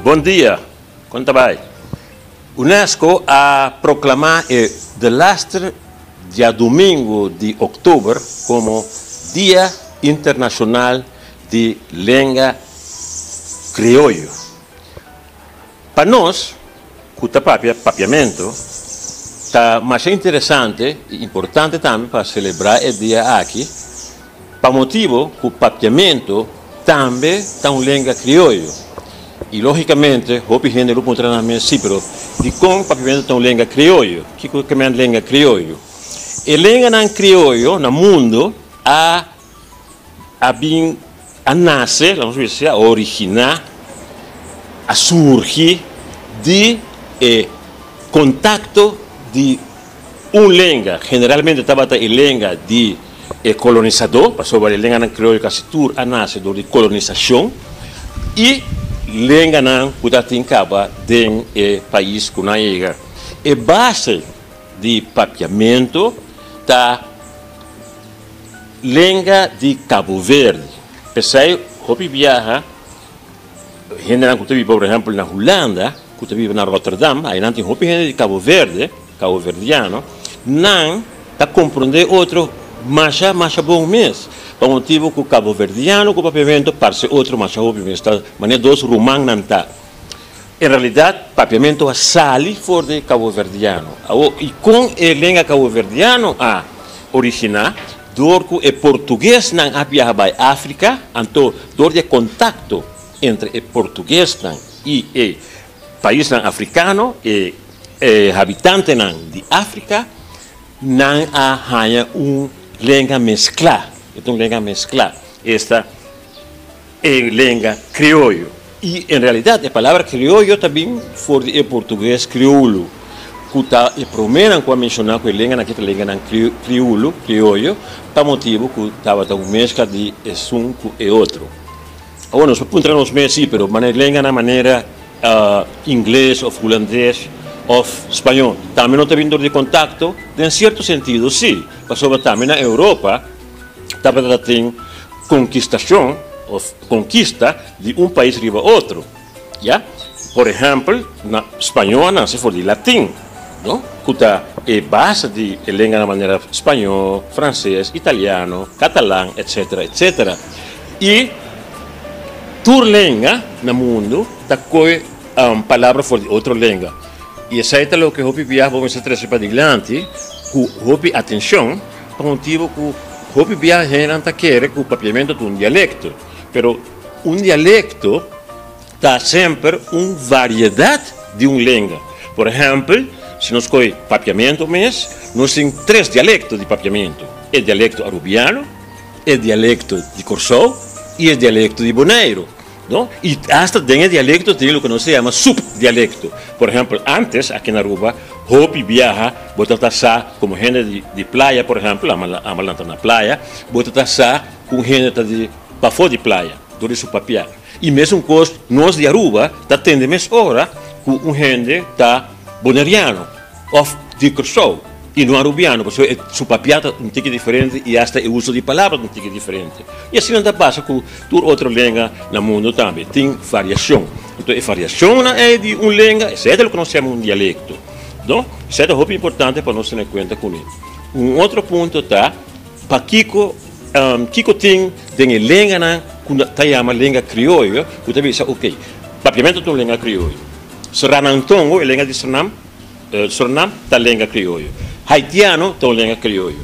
Bon dia, kon ta bai? UNESCO a proklamá e delaster djadumingu di òktober komo Dia Internashonal di Lenga Krioyo. Pa nos ku ta papia papiamentu, ta masha interesante i importante tambe pa selebrá e dia aki pa motibu ku papiamentu tambe ta un lenga krioyo. I lógikamente hopi hende lo puntra nan mes, sí, pero dikon papiamentu ta un lenga krioyo? Kiko ke men lenga krioyo? E lenganan krioyo na mundu a a bin a nase, laga nos bisa, a originá, a surgi di e kontakto di un lenga, generalmente tabata e lenga di e kolonisadó, pasobra e lenganan krioyo kasi tur a nase dor di kolonisashon, i lenganan ku ta tin kaba den e pais ku nan yega. E base di papiamentu ta. Lenga di Cabo Verde. P'esei hopi biaha hendenan ku ta biba por ehèmpel na Hulanda, ku ta biba na Rotterdam, ainan tin hopi hende di Cabo Verde, Cabo-Verdiano, nan ta komprondé otro masha masha bon mes, pa motibu ku Cabo-Verdiano ku Papiamento parse otro masha hopi mes, ta manera dos ruman nan ta. En realidat Papiamento a sali for di Cabo-Verdiano. Awor, i kon e lenga Cabo-Verdiano a originá? Dor ku e portuguesnan a biaha bai Afrika, anto dor di e kontakto entre e portuguesnan i e paisnan afrikano, e habitantenan di Afrika, nan a haña un lenga mesklá. E ta un lenga mesklá. Esta. E lenga krioyo. I en realidat e palabra krioyo ta bin for di e portugues crioulo, ku ta e proménan ku a menshoná ku e lenganan aki ta lenganan kriulo, krioyo, pa motibu ku tabata un meskla di esun ku e otro. Awor nos por puntra nos mes, sí, pero manera lenganan manera ingles òf hulandes òf spañó tambe no ta bin dor di kontakto? Den sierto sentido sí, pasobra tambe na Europa tabata tin konkistashon òf konkista di un pais riba otro, ya. Por ehèmpel, na spañó a nase for di latin, no, ku ta e base di e lenganan manera spañó, franses, italiano, katalan, etsetera, etsetera. I tur lenga na mundu ta kohe palabra for di otro lenga. I esei ta loke hopi biaha bo mester trese padilanti ku hopi atenshon. Pa motibu ku hopi biaha hendenan ta kere ku papiamentu ta un dialekto, pero un dialekto ta semper un variedat di un lenga. Por ehèmpel, si nos kohe papiamentu mes, nos tin tres dialekto di papiamentu, e dialekto arubiano, e dialekto di Kòrsou i e dialekto di Boneiru. No? I asta den e dialecto tin loke nos ta yama subdialecto. Por ehempel, antes aki na Aruba hopi biaha bo ta ta sa como hende di di playa, por ehempel, ama ama lanta na playa, bo ta ta sa cu un hende ta di pafó di playa dor di su papia. I mesun cos nos di Aruba ta tende mes ora cu un hende ta Boneriano of di Curaçao i no Arubiano, pasobra e su papia ta un tiki diferente i asta e uso di palabra ta un tiki diferente. I asina ta pasa ku tur otro lenga na mundu tambe, tin variashon. Anto e variashonnan ei di un lenga, esei ta loke nos yama un dialekto, no? Esei ta hopi importante pa nos tene kuenta kuné. Un otro punto ta, pakiko, kiko tin den e lenganan ku ta yama lenga krioyo, ku ta bisa, oke, papiamentu ta un lenga krioyo, Sranantongo, e lenga di Sranam, Surinam ta lenga krioyo. Haitiano ta un lenga krioyo.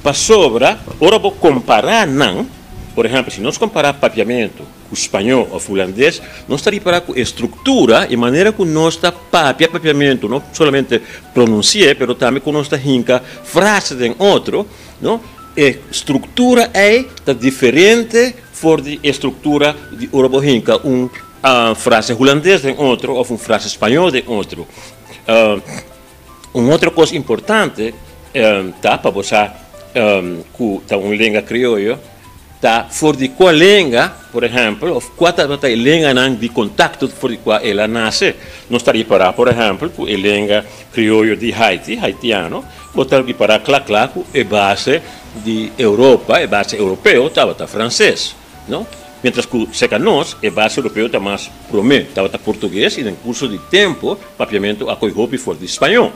Pasobra ora bo kompará nan, por ehèmpel si nos kompará papiamentu ku spañó òf hulandes, nos ta ripará ku e struktura, e manera ku nos ta papia papiamentu, no solamente pronunsi'é, pero tambe ku nos ta hinka frase den otro, no, e struktura ei ta diferente for di e struktura di ora bo hinka un frase hulandes den otro òf un frase spañó den otro. Un otro kos importante ta pa bo sa ku ta un lenga krioyo ta for di kua lenga, por ehèmpel, òf kua tabata e lenganan di kontakto for di kua el a nase. Nos ta ripará, por ehèmpel, ku e lenga krioyo di Haiti, haitiano, bo ta ripará kla kla ku e base di Europa, e base europeo tabata franses, no? Mientras ku serka nos e base europeo ta mas promé tabata portugues i den kurso di tempu papiamentu a koi hopi for di spañó.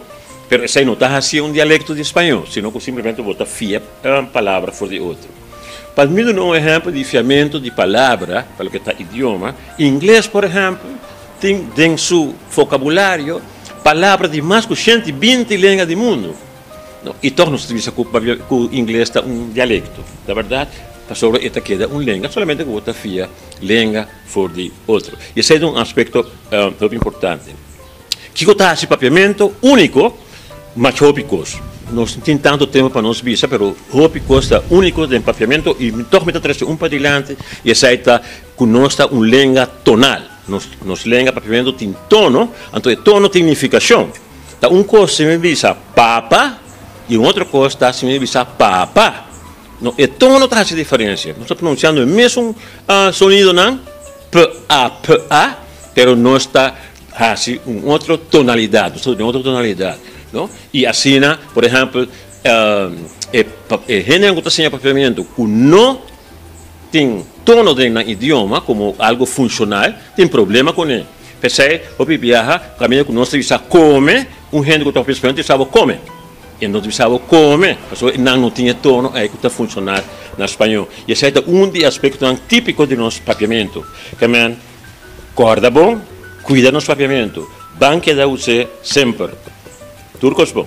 Pero esei no ta hasié un dialekto di spañó, sino ku simplemente bo ta fia palabra for di otro. Pa mi duna un ehèmpel di fiamentu di palabra pa loke ta idioma, ingles por ehèmpel tin den su vokabulario palabra di mas ku 120 lenga di mundu. No, i tòg nos ta bisa ku papia ku ingles ta un dialekto. Ta bèrdat, pasobra e ta keda un lenga, solamente ku bo ta fia lenga for di otro. I esei ta un aspekto hopi importante. Kiko ta hasi papiamentu úniko? Masha hopi kos. Nos no tin tantu tempu pa nos bisa, pero hopi kos ta úniko den papiamentu i tòg mi ta trese un padilanti i esei ta ku nos ta un lenga tonal. Nos nos lenga papiamentu tin tono, anto e tono tin nifikashon. Ta un kos si mi bisa papa i un otro kos ta si mi bisa papa. No, e tono ta hasi diferensia. Nos ta pronunsiando e mesun sonidonan, p a p a, pero nos ta hasi un otro tonalidat, nos ta duna un otro tonalidat, no? I asina, por ehèmpel, e e hendenan ku ta siña papiamentu ku no tin tono den nan idioma komo algu funshonal, tin problema kuné. P'esei, hopi biaha, kaminda ku nos ta bisa kome, un hende ku ta papia spañol ta bisa bo kome. E no ta bisa bo kome, pasobra nan no tin e tono ei ku ta funshoná na spañol. I esei ta un di e aspektonan típiko di nos papiamentu. Ke men, kòrda bon, kuida nos papiamentu. Ban keda us'é semper. Tur kos bon.